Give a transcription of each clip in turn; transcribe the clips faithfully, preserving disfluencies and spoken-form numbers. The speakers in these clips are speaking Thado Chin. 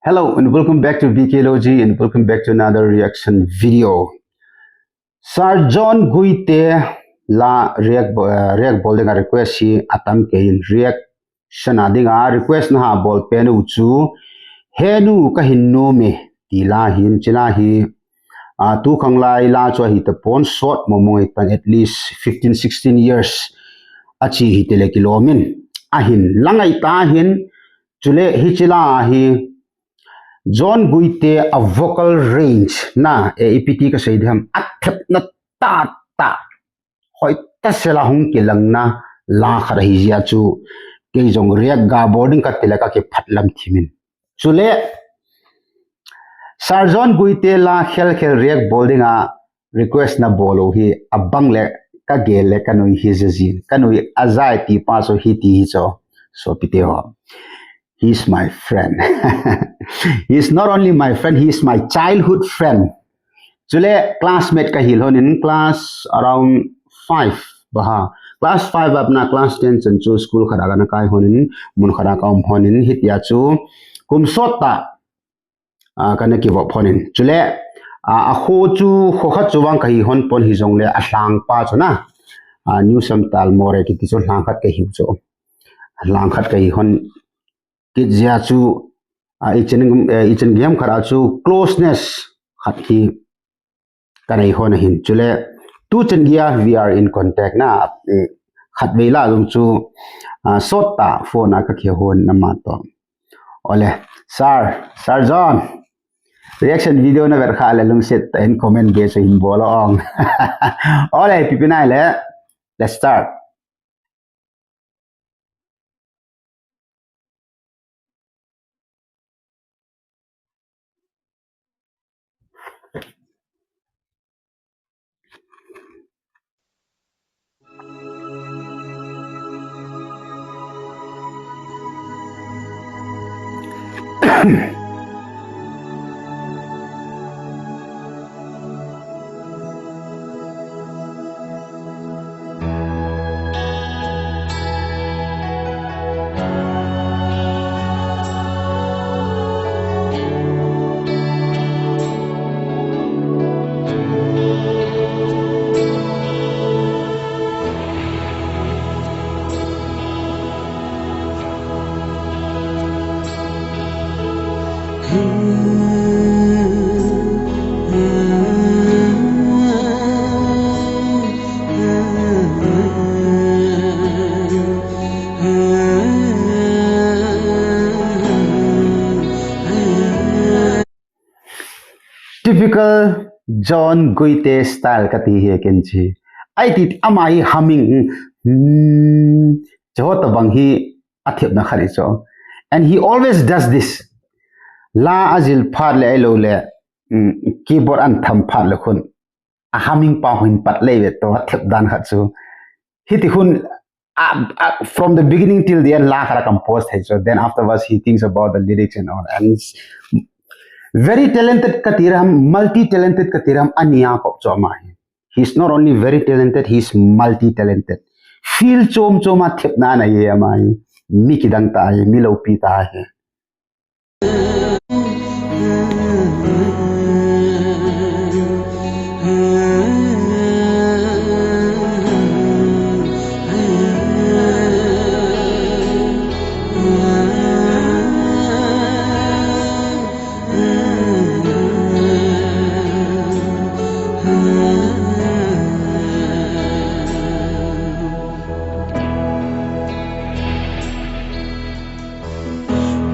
Hello and welcome back to B K Logy and welcome back to another reaction video. Sir John Guite la react, uh, react bol dinga request hi atam kei in, reaction a dinga request naha bol penu chu Henu Kahin Nom E ti la hin, chila hi, uh, tu khanglai la chu ahi tapon, short momong itan, at least fifteen, sixteen years achi hi tile kilomin ahin lang ai ta hin, chule hichila hi John Guite a vocal range na, e, ipi ti kasei diham, athepna tah tah, hoitah sela hung kilangna la khat ahi jeh chu, kei jong react ga bol ding katile kakiphat lam thimin. Chule, Sir John Guite la khel khel react bol dinga request nabol u hi abang le kagel le kanui hi jejin. Kanui ajai ti pa chu hiti hi chu. Sopite ho. He is my friend. He is not only my friend, he is my childhood friend. Chule classmate kahi lhonin, class around five baha. Class five apna class ten chan chu school khat a kana kai lhonin, mun khat a kaum lhonin, hitia chu kum sot tah a, kana kivop lhonin. Chule, a, akho chu, kho khat chu vang kahi lhon pon hijongle, alhangpa chu na. A, New Samtal Moreh kiti chu lhang khat kahiu chu. Lhang khat kahi lhon kit jeh chu, a, ichan, eh, ichan gei ham khat a chu closeness khat hi kanei lhon ahin. Chule, tuchan geiya we are in contact na, eh, khatvei la jong chu, a, sot tah phone a kakihou lhon ama toh. Ole, Sir, Sir John, reaction video navet khah le lungset tah in comment be chu hin bol o. Ole, ipi pi nai le, let's start. Typical John Guite style kati hi ken chi. Ai ti ama hi humming, hmm, chu tabang hi athepna khat ahi chu. And he always does this. La ajil phat le ahilou le, mm, keyboard atham phat le khun, a humming pa hin pat le ve to, athep dan khat chu. Hiti khun, a, a, from the beginning till the end, la khat a compose thei chu. Then afterwards, he thinks about the lyrics and all. And it's very talented kati ram, multi-talented kati ram, ania kop chu ama hi. He's not only very talented, he's multi-talented. Feel chom chom a thepna nei e ama hi. Mi kidang tah ahi, mi loupi tah ahi.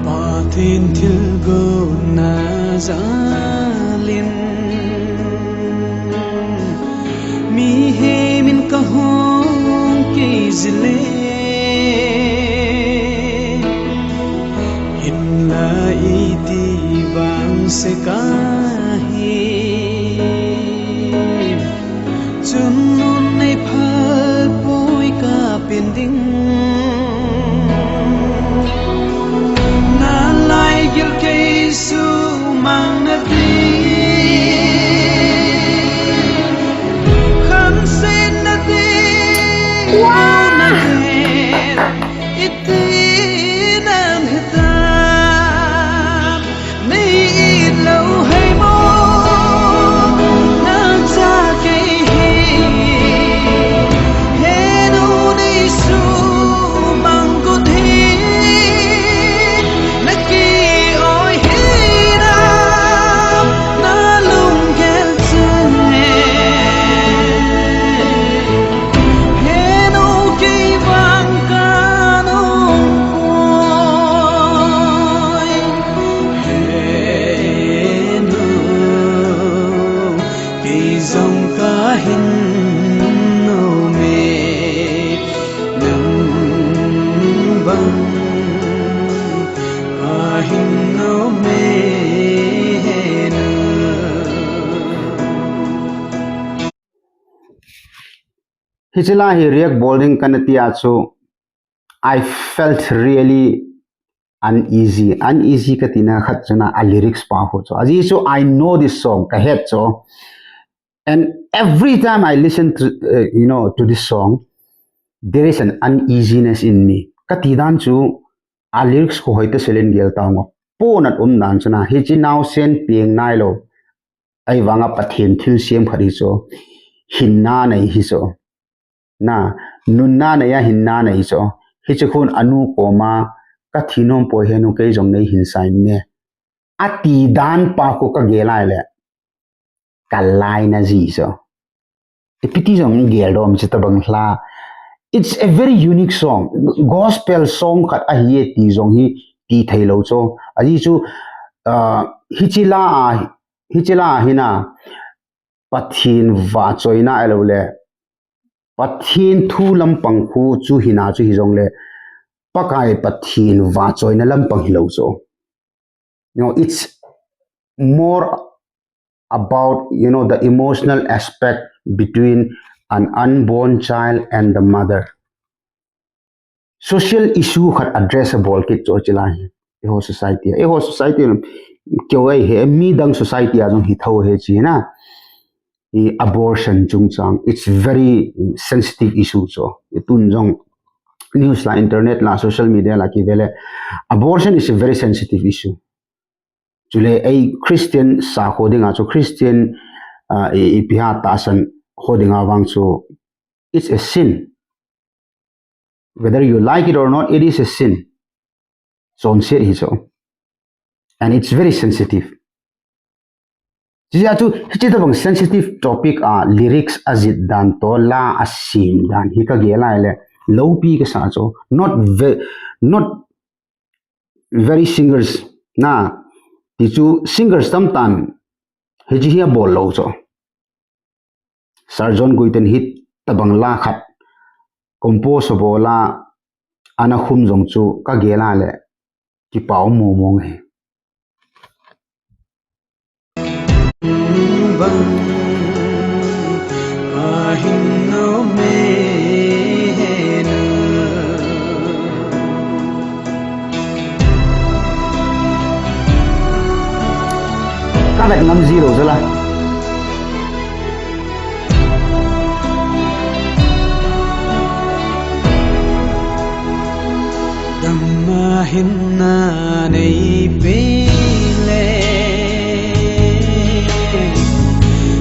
Pathen thilgon na jalin, mihem in kahung kei jile, hinla iti vang se kahi. Chun nun nei phal poi kapen ding. Nalai gilkei sumang nading, khanset nading, nading. Iti nan hitam, Hiche la hi react bol ding kana ti a chu, I felt really uneasy. Uneasy kati na khat chu na a lyrics pa ho chu. Ajeh chu I know this song, ka het chu. And every time I listen to, uh, you know, to this song, there is an uneasiness in me. Kati dan chu a lyrics ko hoita selen gel ta ngo. Ponat um dan chu na, hiche naosen peng nailou. Ahivanga Pathen thilsem khat hi chu. Hinna nei hi chu. Na, nunna nei a hinna nei chu. Hiche khun anu koma, ka thi nom poi henu, kei jong nei hin sai ne. Ati dan pa khu ka gel a le. Ka laina ji chu. Ipi ti jong gel dom chu tabang la. It's a very unique song. Gospel song khat ahi e ti jong hi ti thei lou chu. Ajeh chu, ah, hiche la a, hiche la a hi na, Pathen vahchoina ahilou le, Pathen thu lampang khu chu hi na chu hi jong le, Pakai Pathen vahchoina lampang hi lou chu. You know, it's more about, you know, the emotional aspect between an unborn child and the mother. Social issue khat address abol kit chu hiche la hi. Eiho society a. Eiho society a. Keu ei he, mi dang society a jong hi tho he chi na. I abortion chungchang. It's very sensitive issue chu. I tun jong news la, internet la, social media la kive le. Abortion is a very sensitive issue. Chule ei Christian sakho dinga chu Christian, ah, i, ipi ham tahsan ho dinga vang chu it's a sin. Whether you like it or not, it is a sin. Chonset hi chu. And it's very sensitive. Hiche a chu, hiche tabang sensitive topic a lyrics ajih dan toh la asem dan hi ka gel a le, loupi ka sa chu. Not ve-, not very singers na, ti chu singers tamtah in hiche hi abol lou chu. Sir John Guiten hi tabang la khat compose abol a, ana khum jong chu ka gel a le, kipa um mong mong hi. Ka vet ngam ji lou chu la. Dam a hinna nei pe le,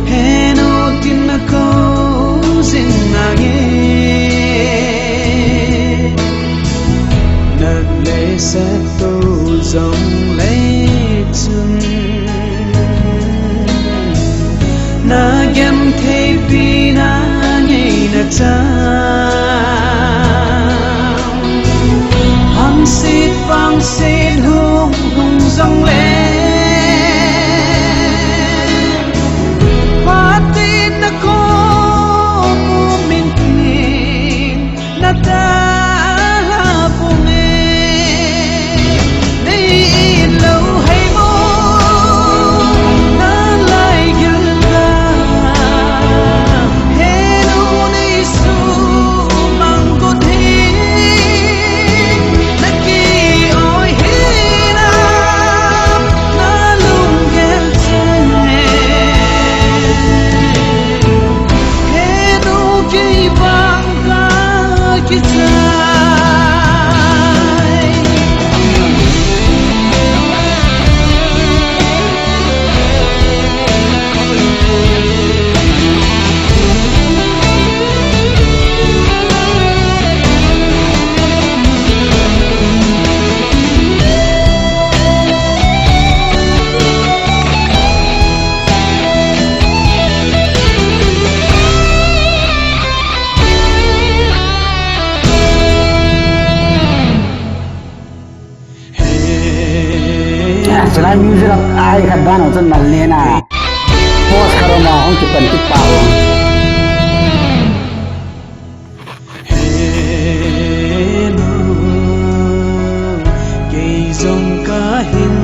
henu tin na kou jing nange. Na lei sa tou jong lei chun, na genthei pi na ngei na cha. Hangset pangset hung hung jong le, pati ta ko mu min tin. Na ta la pung e, nei in lou hei mo, na lai gil ta, he nu nei su mang ko the, na ki oi he na, na lung gel che, he nu ki bang Chulai music a ai khat dan ho chun nal le na. Post khat ma hung kipan kit pa ho. He nu, kei jong ka hin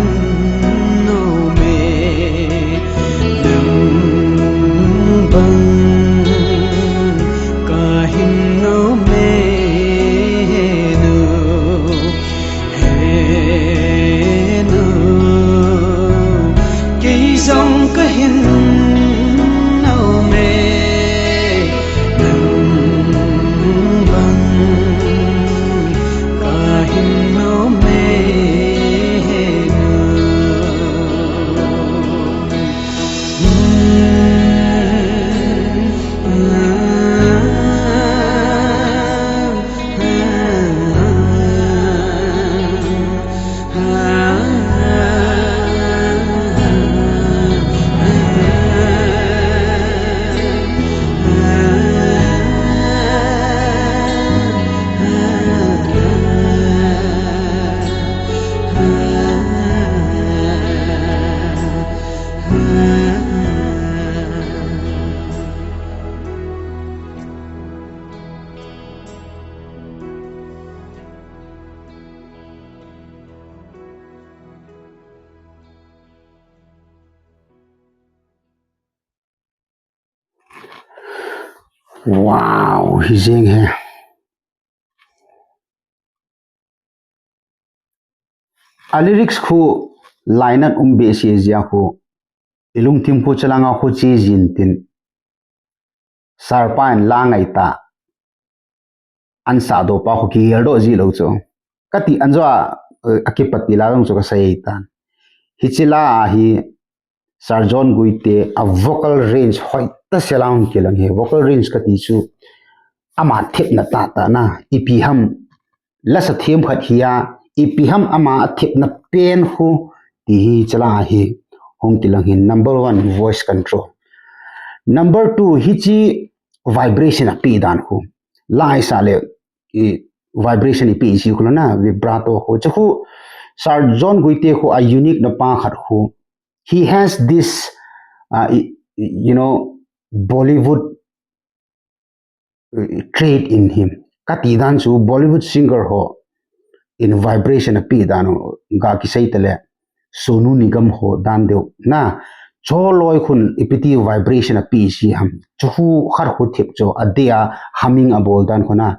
Wow, hijeng he. A lyrics khu lainat um behseh jia khu, ilungthim khu chalanga khu chejin tin. Sarpa in la ngaita. An sahdoh pa khu kigeldoh ji lou chu. Kati anjo a, eh, akipat ti la jong chu kasei tan. Hiche la a hi Sir John Guite a vocal range hoitah se lang kilang he. Vocal range kati chu ama thepna tahtah na. Ipi ham lasa themkhat hi a, ipi ham ama athepna pen khu ti hi hiche la a hi hung kilang hin number one voice control. Number two, hiche vibration ape dan khu. La isah le, i vibration ipe ji khu lou na, vibrato khu. Chu khu, Sir John Guite khu a unique na pa khat khu. He has this, uh, i- i- you know, Bollywood, uh, trait in him. Kati dan chu Bollywood singer ho in vibration ape dan u ga kisei tale. Sonu Nigam ho dan deu na. Choloi khun ipi ti vibration ape ji ham. Chu khu khat khu thep chu adeh a humming abol dan khu na.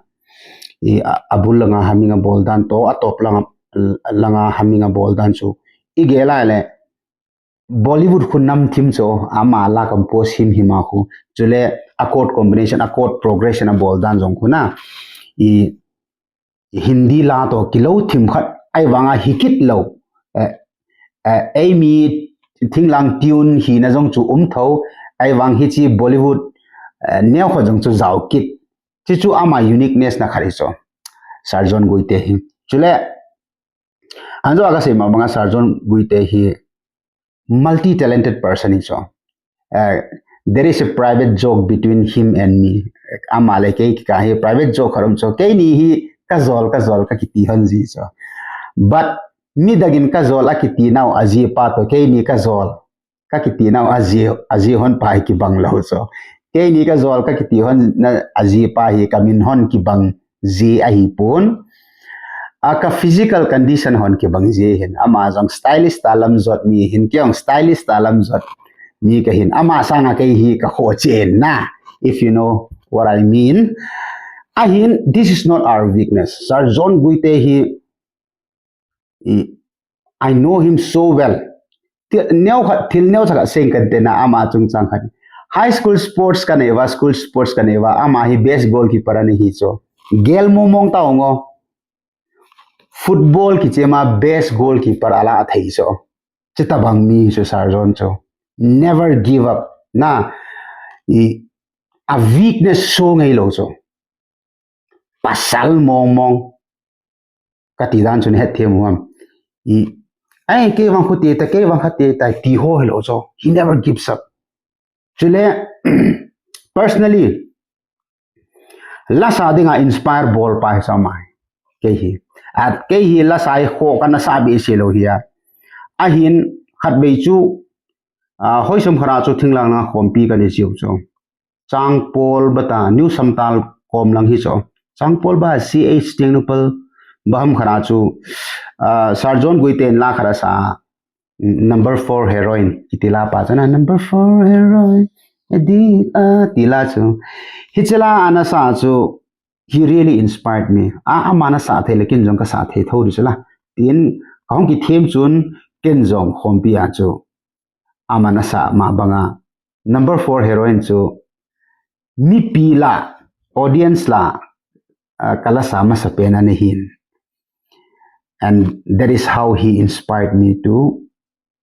I a- abul langa humming abol dan toh, atop langa, langa humming abol dan chu. Igel a le Bollywood khu nam thim chu ama la compose him him a khu. Chule a chord combination, a chord progression abol dan jong khu na. I Hindi la toh kilou thim khat ahivanga hi kit lou. Eh, eh, eimi thinglang tune hina jong chu um tho. Ahivang hiche Bollywood, eh, neo khat jong chu jao kit. Chu chu ama uniqueness na khat hi chu. Sir John Guite hi. Chule, anjo a kasei ma banga Sir John Guite hi multi-talented person hi chu. Eh, there is a private joke between him and me. Ama le kei kikah hi private joke khat um chu. Keini hi kajol, kajol kakiti hon ji chu. But midang in kajol akiti nau ajeh pa toh keini kajol kakiti nau ajeh, ajeh hon pa hi kibang lou chu. Keini kajol kakiti hon na ajeh pa hi kamin hon kibang ji ahipon. A ka physical condition hon kibang ji hin. Ama jong stylist a lam jot mi hin, kei jong stylist a lam jot mi kahin. Ama sanga kei hi kakhoh chen na, if you know what I mean. Ahin, this is not our weakness. Sir John Guite hi, I, I know him so well. Thil neo khat, thil neo khat seng kati na ama chungchang khat. High school sports kanei uva, school sports kanei uva, ama hi best goalkeeper ana hi chu. Gel mong mong tao ngo. Football kichem a best goalkeeper ala athei chu. Chuti bang mi chu Sir John chu. Never give up. Na, i, a weakness show ngai lou chu. Pasal mong mong. Kati dan chu nahet them u ham. I, ai, kei vang khu tei ta, kei vang kha tei ta, ti ho hilou chu. He never gives up. Chule, personally, lasa dinga inspire bol pa hi chu ama hi. Kei hi. At kei hi lasa hi kho kana sa behseh lou hi a. Ahin khatvei chu, ah, hoisom khat a chu thinglhang langa khompi kana jiu chu. Changpol Bata, New Samtal kom lang hi chu. Changpol Bata, C H Tengnoupal, baham khat a chu, ah, Sir John Guite in la khat asa, number four heroine, kiti la pa chu na, number four heroine, adi, ah, ti la chu. Hiche la ana sa chu, he really inspired me. A, ama nasa thei le ken jong kasa thei tho di chu la. Tin, kahung kithem chun, ken jong khompi a chu. Ama nasa ma banga. Number four heroine chu mipi la, audience la, ah, kalasa masapen ana hin. And that is how he inspired me to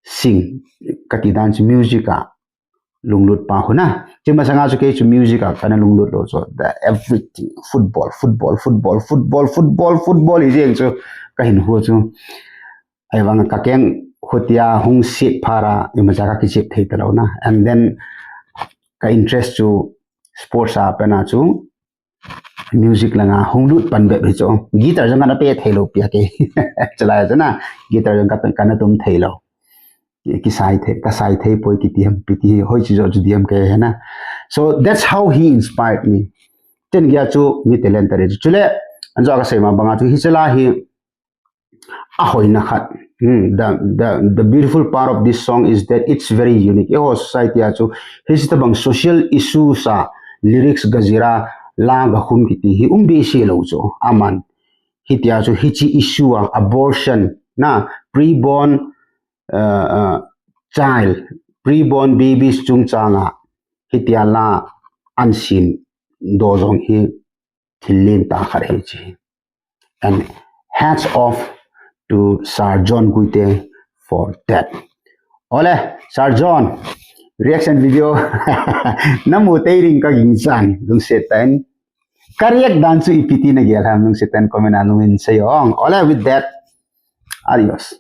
sing. Kati dan chu music a lunglut pa khu na. Chu masanga chu kei chu music a kana lunglut lou chu. The everything, football, football, football, football, football, football, ijeng chu kahin hu chu. Ahivang kakeng khutia hung sit phara, imacha kakijep thei talou na. And then ka interest chu sports a pen a chu music langa hung lut pan bep hi chu. Guitar jong kana pe thei lou pi a kei. Chalai chu na, guitar jong ka, kana tum thei lou. kisai thei, kasai thei poi kiti ham, ipi ti hi, hoiche joh chu diham kahe na. So that's how he inspired me. Chen geiya chu mi talent tare chu. Chule, anjo kasei ma banga chu hiche la hi ahoina khat. Hmm, the, the, the beautiful part of this song is that it's very unique. Eiho society a chu, hiche tobang social issues a lyrics gajil a, la gakhum kiti hi um behseh lou chu. Aman, hitia chu hiche issue a, abortion, na, preborn, uh, uh, child, preborn babies chungchang a, hitia la ahin sem doh jong hi thil lentah khat ahi chu. And hats off to Sir John Guite for that. Ole, Sir John, reaction video namu tei ding kaginchan, lungset tah in. Ka react dan chu ipi ti nagel ham, lungset tah in comment a nahin seiyo. Ole, with that, adios.